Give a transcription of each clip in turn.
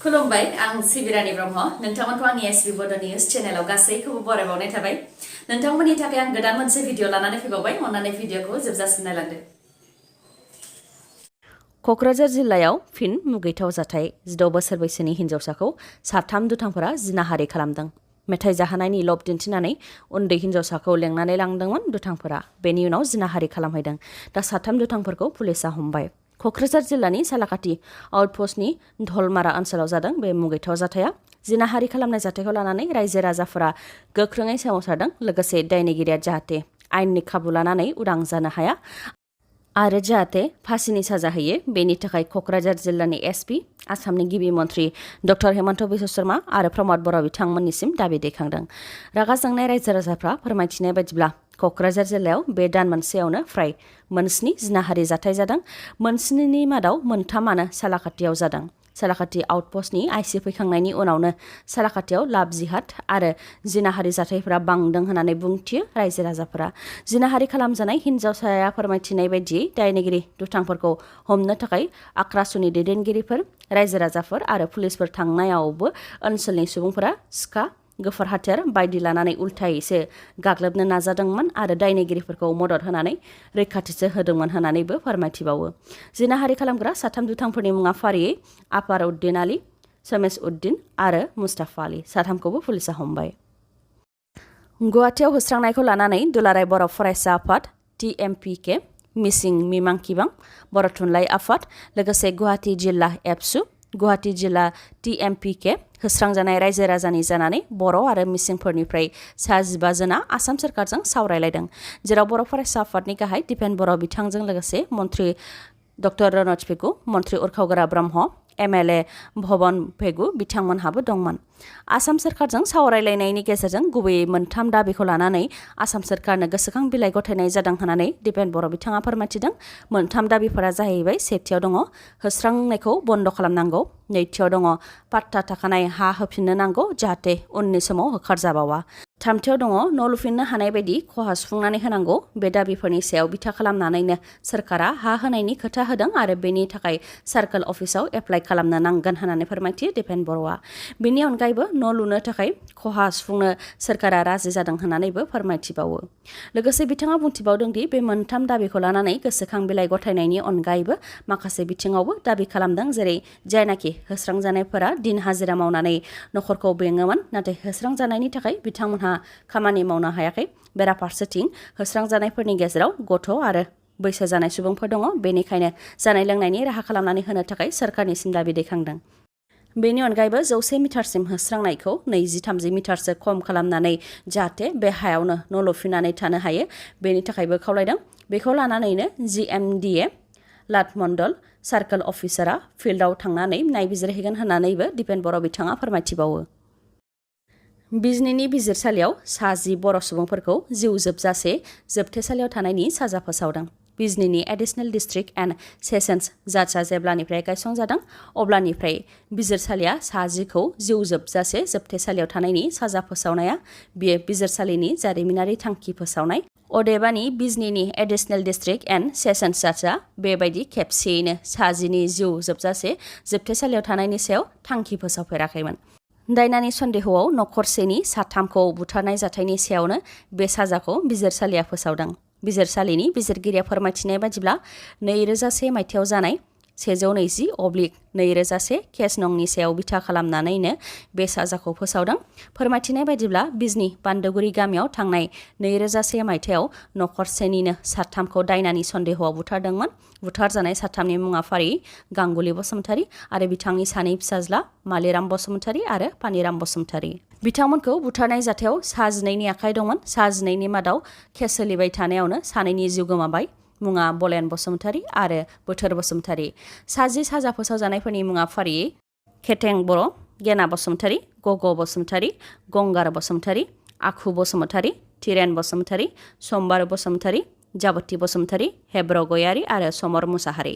खुलुमबाय आं सिबिरानि ब्रह्म नोंथांमोनखौ आंनि एसबी बड निउज चेनेलाव गासैखौबो बरायबावनाय थाबाय नोंथांमोननि थाखाय आं गोदान मोनसे भिडिअ लानानै फैबावबाय अन्नानै भिडिअखौ जोबजासिम नायलांदो क'क्राझार जिल्लायाव फिन मुगैथाव जाथाय 16 बोसोर बैसोनि हिन्जावसाखौ साथाम दुथांफोरा जिनाहारि खालामदों मेथाइ जाहोनायनि लब दिन्थिनानै उन्दै हिन्जावसाखौ लेंनानै लांदोंमोन दुथांफोरा बेनि उनाव जिनाहारि खालामहैदों दा साथाम दुथांफोरखौ पुलिसा हमबाय क'क्राझार जिल्लानि सालाकाथि आउटपस्टनि धलमारा ओनसोलाव जादों बे मुगैथाव जाथाया जिनाहारि खालामनाय जाथायखौ लानानै रायजो राजाफोरा गोख्रोङै सोमावसारदों लोगोसे दायनिगिरिया जाहाथे आयेननि खाबु लानानै उदां जानो हाया आरो जाहाथे फासिनि साजा होयो बेनि थाखाय क'क्राझार जिल्लानि एसपी आसामनि गिबि मन्त्रि डक्टर हेमन्त बिश्व शर्मा आरो प्रमद बर' बिथांमोननिसिम दाबि दैखांदों रागा जोंनाय रायजो राजाफ्रा फोरमायथिनाय बायदिब्ला क'क्राझार जिल्लायाव बे दान मोनसेयावनो फ्राय मोनस्नि जिनाहारि जाथाय जादों मोनस्निनि मादाव मोनथामानो सालाकाथियाव जादों सालाकाथि आउटपस्टनि आइसि फैखांनायनि उनावनो सालाकाथियाव लाभ जिहाद आरो जिनाहारि जाथायफोरा बांदों होननानै बुंथियो रायजो राजाफोरा जिनाहारि खालामजानाय हिन्जावसाया फोरमायथिनाय बायदियै दायनिगिरि दुथांफोरखौ हमनो थाखाय आक्रासुनि दैदेनगिरिफोर रायजो राजाफोर आरो पुलिसफोर थांनायावबो ओनसोलनि सुबुंफोरा सिखा गोफार हाथियार बायदि लानानै उल्थायैसो गाग्लोबनो नाजादोंमोन आरो दायनिगिरिफोरखौ मदद होनानै रैखाथिसो होदोंमोन होननानैबो फोरमायथिबावो जिनाहारि खालामग्रा साथाम दुथांफोरनि मुङा फारियै आफार उद्दिन आली समेश उद्दिन आरो मुस्ताफा आली साथामखौबो पुलिसा हमबाय गुवाहाटीयाव होस्रांनायखौ लानानै दुलाराय बर' फरायसा आफाद TMPK मिसिं मिमांकिबां बर' थुनलाइ आफाद लोगोसे गुवाहाटी जिल्ला एबसु गुवाहाटी जिल्ला TMPK होस्रांजानाय रायजो राजानि जानानै बर' आरो मिसिंफोरनिफ्राय 15 जना आसाम सोरखारजों सावरायलायदों जेराव बर' फरायसा आफादनि गाहाय दिपेन बर' बिथांजों लोगोसे मन्त्रि डक्टर रनज पेगु मन्त्रि उरखावगोरा ब्रह्म MLA भवन पेगु बिथांमोनहाबो दंमोन आसाम सोरखारजों सावरायलायनायनि गेजेरजों गुबैयै मोनथाम दाबिखौ लानानै आसाम सोरखारनो गोसोखां बिलाइ गथायनाय जादों होननानै दिपेन बर' बिथाङा फोरमायथिदों मोनथाम दाबिफोरा जाहैबाय सेथियाव दङ होस्रांनायखौ बन्द खालामनांगौ नैथियाव दङ पाट्टा थाखानाय हा होफिननो नांगौ जाहाथे उननि समाव होखारजाबावा थामथियाव दङ न' लुफिननो हानाय बायदि खहा सुफुंनानै होनांगौ बे दाबिफोरनि सायाव बिथा खालामनानैनो सोरखारा हा होनायनि खोथा होदों आरो बेनि थाखाय सार्कोल अफिसाव एप्लाइ खालामनो नांगोन होननानै फोरमायथियो दिपेन बर'आ बेनि अनगायैबो न' लुनो थाखाय खहा सुफुंनो सोरखारा राजि जादों होननानैबो फोरमायथिबावो लोगोसे बिथाङा बुंथिबावदों दि बे मोनथाम दाबिखौ लानानै गोसोखां बिलाइ गथायनायनि अनगायैबो माखासे बिथिङावबो दाबि खालामदों जेरै जायनाखि होस्रांजानायफोरा दिन हाजिरा मावनानै नखरखौ बेङोमोन नाथाय होस्रांजानायनि थाखाय बिथांमोनहा खामानि मावनो हायाखै बेराफारसेथिं होस्रांजानायफोरनि गेजेराव गथ' आरो बैसो जानाय सुबुंफोर दङ बेनिखायनो जानाय लोंनायनि राहा खालामनानै होनो थाखाय सोरखारनिसिम दाबि दैखांदों बेनि अनगायैबो 100 मिटारसिम होस्रांनायखौ 20-30 मिटारसो खम खालामनानै जाहाथे बे हायावनो न' लुफिननानै थानो हायो बेनि थाखायबो खावलायदों बेखौ लानानैनो GMDA लाटमण्डल सार्कोल अफिसारा फिल्डआव थांनानै नायबिजिरहैगोन होननानैबो दिपेन बर' बिथाङा फोरमायथिबावो बिजनीनि बिजिरसालियाव 10 बर' सुबुंफोरखौ जिउ जोबजासे जोबथेसालियाव थानायनि साजा फोसावदों बिजनीनि एडिशनेल डिस्ट्रिक्ट एन्ड सेसन्स जाजआ जेब्लानिफ्राय गायसंजादों अब्लानिफ्राय बिजिरसालिया 10खौ जिउ जोबजासे जोबथेसालियाव थानायनि साजा फोसावनाया बियो बिजिरसालिनि जारिमिनारि थांखि फोसावनाय अदेबानि बिजनीनि एडिशनेल डिस्ट्रिक्ट एन्ड सेसन्स जाजआ बेबायदि खेबसेयैनो 10नि जिउ जोबजासे जोबथेसालियाव थानायनि सायाव थांखि फोसावफेराखैमोन दायनानि सन्देहआव नखरसेनि साथामखौ बुथारनाय जाथायनि सायावनो बे साजाखौ बिजिरसालिया फोसावदों बिजिरसालिनि बिजिरगिरिया फोरमायथिनाय बायदिब्ला 2001 मायथाइयाव जानाय 120/2001 केस नंनि सायाव बिथा खालामनानैनो बे साजाखौ फोसावदों फोरमायथिनाय बायदिब्ला बिजनी बान्दोगुरि गामियाव थांनाय 2001 मायथाइयाव नखरसेनिनो साथामखौ दायनानि सन्देहआव बुथारदोंमोन बुथारजानाय साथामनि मुङा फारि गांगुली बसुमतारी आरो बिथांनि सानै फिसाज्ला मालिराम बसुमतारी आरो पानिराम बसुमतारी बिथांमोनखौ बुथारनाय जाथायाव 12नि आखाइ दंमोन 12नि मादाव केस सोलिबाय थानायावनो सानैनि जिउ गोमाबाय मुङा बलेन बसुमतारी आरो बोथोर बसुमतारी 10 साजा फोसावजानायफोरनि मुङा फारियै खेथें बर' गेना बसुमतारी गग' बसुमतारी गंगार बसुमतारी आखु बसुमतारी थिरेन बसुमतारी सम्बार बसुमतारी जाबती बसुमतारी हेब्र गयारी आरो समर मुसाहारि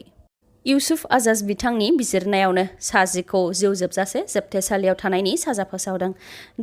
इउसुफ आजाज बिथांनि बिजिरनायावनो 10खौ जिउ जोबजासे जोबथेसालियाव थानायनि साजा फोसावदों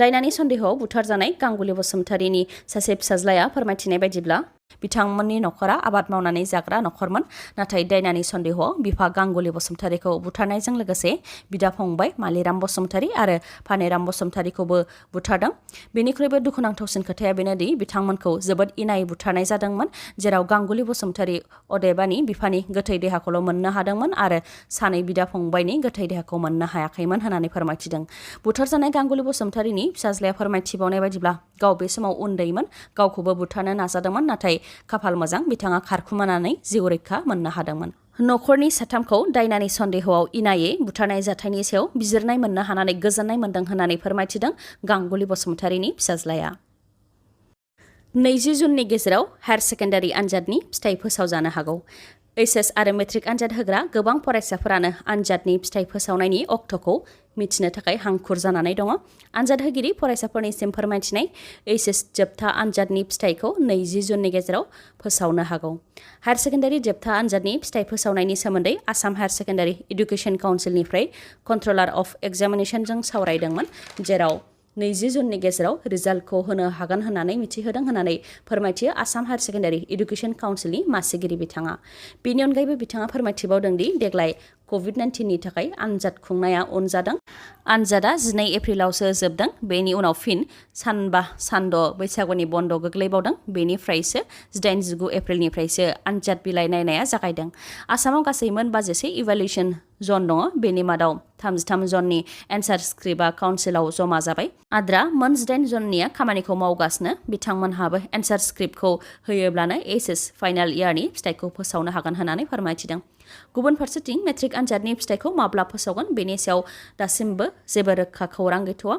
दायनानि सन्देहआव बुथारजानाय गांगुली बसुमतारीनि सासे फिसाज्लाया फोरमायथिनाय बायदिब्ला बिथांमोननि नखरा आबाद मावनानै जाग्रा नखरमोन नाथाय दायनानि सन्देहआव बिफा गांगुली बसुमतारीखौ बुथारनायजों लोगोसे बिदा फंबाय मालिराम बसुमतारी आरो फानेराम बसुमतारीखौबो बुथारदों। बेनिख्रुइबो दुखुनांथावसिन खोथाया बेनोदि बिथांमोनखौ जोबोद इनायै बुथारनाय जादोंमोन जेराव गांगुली बसुमतारी अदेबानि बिफानि गोथै देहाखौल' मोननो हादोंमोन आरो सानै बिदा फंबायनि गोथै देहाखौ मोननो हायाखैमोन होननानै फोरमायथिदों। बुथारजानाय गांगुली बसुमतारीनि फिसाज्लाया फोरमायथिबावनाय बायदिब्ला गाव बे समाव उन्दैमोन गावखौबो बुथारनो नाजादोंमोन नाथाय खाफाल मोजां बिथाङा खारखुमानानै जिउ रैखा मोननो हादोंमोन। नखरनि साथामखौ दायनानि सन्देहआव इनायै बुथारनाय जाथायनि सायाव बिजिरनाय मोननो हानानै गोजोननाय मोन्दों होननानै फोरमायथिदों गांगुली बसुमतारीनि फिसाज्लाया। 20 जुननि गेजेराव हायार सेकेन्डारि आनजादनि फिथाइ फोसावजानो हागौ। एचएस आरो मेट्रिक आनजाद होग्रा गोबां फरायसाफोरानो आनजादनि फिथाइ फोसावनायनि अक्ट'खौ मिथिनो थाखाय हांखुर जानानै दङ। आनजाद होगिरि फरायसाफोरनिसिम फोरमायथिनाय एचएस जोबथा आनजादनि फिथाइखौ 20 जुननि गेजेराव फोसावनो हागौ। हायार सेकेन्डारि जोबथा आनजादनि फिथाइ फोसावनायनि सोमोन्दै आसाम हायार सेकेन्डारि एडुकेसन काउन्सिलनिफ्राय कन्ट्रलार अफ एग्जामिनेशनजों सावरायदोंमोन जेराव 20 जुननि गेजेराव रिजाल्टखौ होनो हागोन होननानै मिथिहोदों होननानै फोरमायथियो आसाम हायार सेकेन्डारि एडुकेसन काउन्सिलनि मासिगिरि बिथाङा। बेनि अनगायैबो बिथाङा फोरमायथिबावदों दि देग्लाय COVID-19नि थाखाय आनजाद खुंनाया उन जादों। आनजादा 12 एप्रिलावसो जोबदों। बेनि उनाव फिन सानबा सानद' बैसागुनि बन्द' गोग्लैबावदों। बेनिफ्रायसो 18-19 एप्रिलनिफ्रायसो आनजाद बिलाइ नायनाया जागायदों। आसामाव गासै मोन 52 इभालुएसन जन दङ। बेनि मादाव 33 जननि एन्सार स्क्रिप्टआ काउन्सिलाव जमा जाबाय। आद्रा मोन 18 जननिया खामानिखौ मावगासिनो। बिथांमोनहाबो एन्सार स्क्रिप्टखौ होयोब्लानो एचएस फाइनाल इयारनि फिथाइखौ फोसावनो हागोन होननानै फोरमायथिदों। गुबुन फारसेथिं मेट्रिक आनजादनि फिथाइखौ माब्ला फोसावगोन बेनि सायाव दासिमबो जेबो रोखा खौरां गैथ'वा।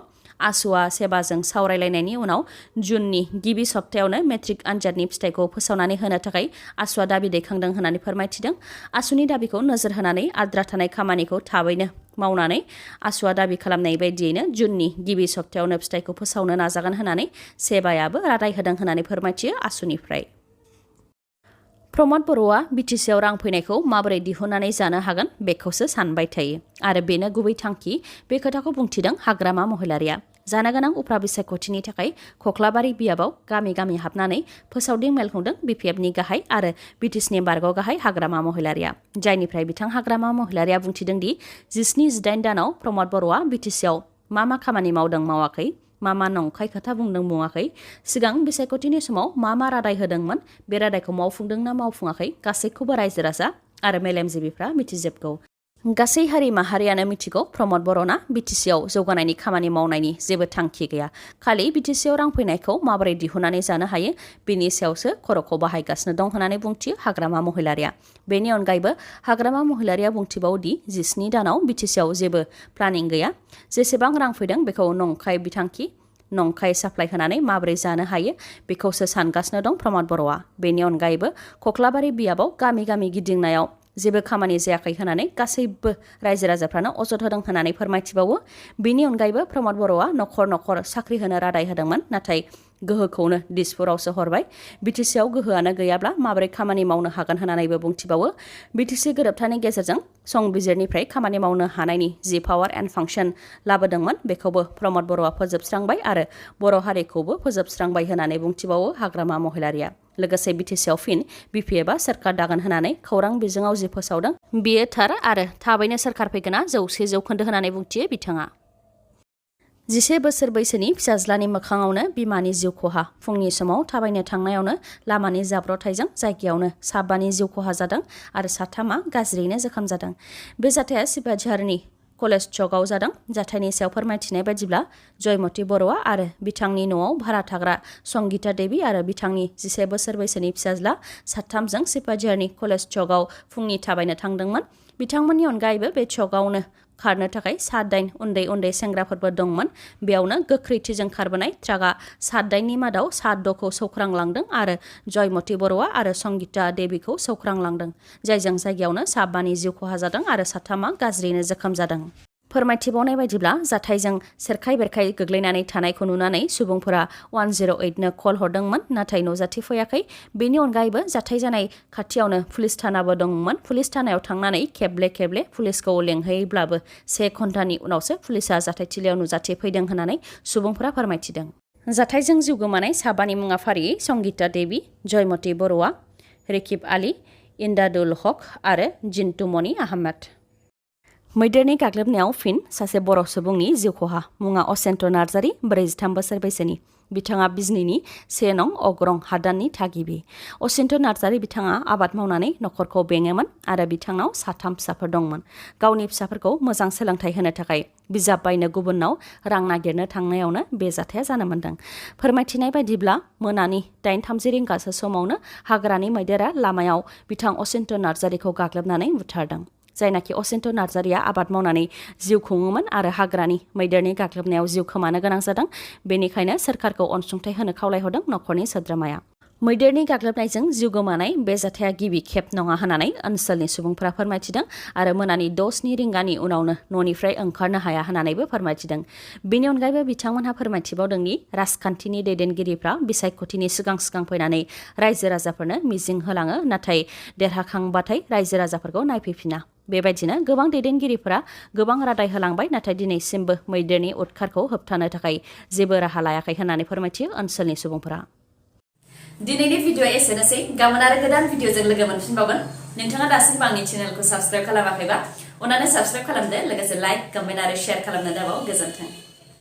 आसुआ सेबाजों सावरायलायनायनि उनाव जुननि गिबि सप्तायावनो मेट्रिक आनजादनि फिथाइखौ फोसावनानै होनो थाखाय आसुआ दाबि दैखांदों होननानै फोरमायथिदों। आसुनि दाबिखौ नोजोर होनानै आद्रा थानाय खामानिखौ थाबैनो मावनानै आसुआ दाबि खालामनाय बायदियैनो जुननि गिबि सप्तायावनो फिथाइखौ फोसावनो नाजागोन होननानै सेबायाबो रादाय होदों होननानै फोरमायथियो आसुनिफ्राय। प्रमद बर'आ बिटिसिआव रां फैनायखौ माबोरै दिहुननानै जानो हागोन बेखौसो सानबाय थायो आरो बेनो गुबै थांखि। बे खोथाखौ बुंथिदों हाग्रामा महिलारिया। जानो गोनां उफ्रा बिसायख'थिनि थाखाय खख्लाबारि बियाबाव गामि गामि हाबनानै फोसावदिं मेल खुंदों बिपिएफनि गाहाय आरो बिटिसिनि बारग' गाहाय हाग्रामा महिलारिया। जायनिफ्राय बिथां हाग्रामा महिलारिया बुंथिदों दि 17-18 दानाव प्रमद बर'आ बिटिसिआव मा खामानि मावदों मावाखै, मा नंखाय खोथा बुंदों बुङाखै, सिगां बिसायख'थिनि समाव मा रादाय होदोंमोन बे रादायखौ मावफुंदोंना मावफुङाखै गासैखौबो रायजो राजा आरो मेलेमजिबिफ्रा मिथिजोबगौ। गासै हारि माहारियानो मिथिगौ प्रमद बर'ना बिटिसिआव जौगानायनि खामानि मावनायनि जेबो थांखि गैया। खालि बिटिसिआव रां फैनायखौ माबोरै दिहुननानै जानो हायो बेनि सायावसो खर'खौ बाहायगासिनो दं होननानै बुंथियो हाग्रामा महिलारिया। बेनि अनगायैबो हाग्रामा महिलारिया बुंथिबावदि 17 दानाव बिटिसिआव जेबो प्लानिं गैया। जेसेबां रां फैदों बेखौ नंखाय बिथांखि नंखाय साप्लाय होनानै माबोरै जानो हायो बेखौसो सानगासिनो दं प्रमद बर'आ। बेनि अनगायैबो खख्लाबारि बियाबाव गामि गामि गिदिंनायाव जेबो खामानि जायाखै होननानै गासैबो रायजो राजाफ्रानो अजद होदों होननानै फोरमायथिबावो। बेनि अनगायैबो प्रमद बर'आ न'खर न'खर साख्रि होनो रादाय होदोंमोन नाथाय गोहोखौनो दिसपुरावसो हरबाय। बिटिसिआव गोहोआनो गैयाब्ला माबोरै खामानि मावनो हागोन होननानैबो बुंथिबावो। बिटिसि गोरोबथानि गेजेरजों संबिजिरनिफ्राय खामानि मावनो हानायनि जि पावार एन्ड फांसन लाबोदोंमोन बेखौबो प्रमद बर'आ फोजोबस्रांबाय आरो बर' हारिखौबो फोजोबस्रांबाय होननानै बुंथिबावो हाग्रामा महिलारिया। लोगोसे बिटिसिआव फिन बिपिएफआ सोरखार दागोन होननानै खौरां बिजोङाव जि फोसावदों बेयो थार आरो थाबैनो सोरखार फैगोना 100% होननानै बुंथियो बिथाङा। 11 बोसोर बैसोनि फिसाज्लानि मोखाङावनो बिमानि जिउ खहा। फुंनि समाव थाबायनो थांनायावनो लामानि जाब्रथायजों जायगायावनो 5 जिउ खहा जादों आरो 3 गाज्रियैनो जोखोम जादों। बे जाथाया सिपाझारनि कलेज चौकआव जादों। जाथायनि सायाव फोरमायथिनाय बायदिब्ला जयमती बर'आ आरो बिथांनि न'आव भारा थाग्रा संगीता देवी आरो बिथांनि 11 बोसोर बैसोनि फिसाज्ला 3 जों सिपाझारनि कलेज चौकआव फुंनि थाबायनो थांदोंमोन। बिथांमोननि अनगायैबो बे चौकआवनो खारनो थाखाय 7 उन्दै सेंग्राफोरबो दंमोन। बेयावनो गोख्रैथिजों खारबोनाय ट्राकआ 7 मादाव 7खौ सौख्रांलांदों आरो जयमती बर'आ आरो संगीता देवीखौ सौख्रांलांदों। जायजों जायगायावनो 5 जिउ खहा जादों आरो 3 गाज्रियैनो जोखोम जादों। फोरमायथिबावनाय बायदिब्ला जाथायजों सेरखाय बेरखाय गोग्लैनानै थानायखौ नुनानै सुबुंफोरा 108नो कल हरदोंमोन नाथाय नुजाथिफैयाखै। बेनि अनगायैबो जाथाय जानाय खाथियावनो पुलिस थानाबो दंमोन। पुलिस थानायाव थांनानै खेबले पुलिसखौ लेंहैब्लाबो 1 घन्टानि उनावसो पुलिसा जाथायथिलियाव नुजाथिफैदों होननानै सुबुंफोरा फोरमायथिदों। जाथायजों जिउ गोमानाय साबानि मुङा फारियै संगीता देवी, जयमती बर'आ, रिकिब आली, इन्दादुल हक आरो जिन्टुमणि आहमेद। मैदेरनि गाग्लोबनायाव फिन सासे बर' सुबुंनि जिउ खहा। मुङा असेन्त नार्जारी, 43 बोसोर बैसोनि। बिथाङा बिजनीनि 1 नं अग्रं हादाननि थागिबि। असिन्त नार्जारी बिथाङा आबाद मावनानै नखरखौ बेङोमोन आरो बिथांनाव 3 फिसाफोर दंमोन। गावनि फिसाफोरखौ मोजां सोलोंथाइ होनो थाखाय बिजाब बायनो गुबुननाव रां नागिरनो थांनायावनो बे जाथाया जानो मोन्दों। फोरमायथिनाय बायदिब्ला मोनानि 8:30 रिंगासो समावनो हाग्रानि मैदेरा लामायाव बिथां असिन्त नार्जारीखौ गाग्लोबनानै बुथारदों। जायनाखि असिन्त नार्जारीया आबाद मावनानै जिउ खुङोमोन आरो हाग्रानि मैदेरनि गाग्लोबनायाव जिउ खोमानो गोनां जादों। बेनिखायनो सोरखारखौ अनसुंथाइ होनो खावलायहरदों नखरनि सोद्रोमाया। मैदेरनि गाग्लोबनायजों जिउ गोमानाय बे जाथाया गिबि खेब नङा होननानै ओनसोलनि सुबुंफोरा फोरमायथिदों आरो मोनानि 6-7 रिंगानि उनावनो न'निफ्राय ओंखारनो हाया होननानैबो फोरमायथिदों। बेनि अनगायैबो बिथांमोनहा फोरमायथिबावदों दि राजखान्थिनि दैदेनगिरिफ्रा बिसायख'थिनि सिगां फैनानै रायजो राजाफोरनो मिजिं होलाङो, नाथाय देरहाखांबाथाय रायजो राजाफोरखौ नायफैफिना। बेबायदिनो गोबां दैदेनगिरिफोरा गोबां रादाय होलांबाय, नाथाय दिनैसिमबो मैदेरनि उदखारखौ होबथानो थाखाय जेबो राहा लायाखै होननानै फोरमायथियो ओनसोलनि सुबुंफोरा। दिनैनि भिडिअ'आ एसेनोसै। गाबोन आरो गोदान भिडिअ'जों लोगो मोनफिनबावगोन। नोंथाङा दासिमबो आंनि चेनेलखौ साबस्क्राइब खालामाखैबा अन्नानै साबस्क्राइब खालामदो, लोगोसे लाइक, कमेन्ट आरो शेयार खालामनो दाबाव। गोजोन्थों।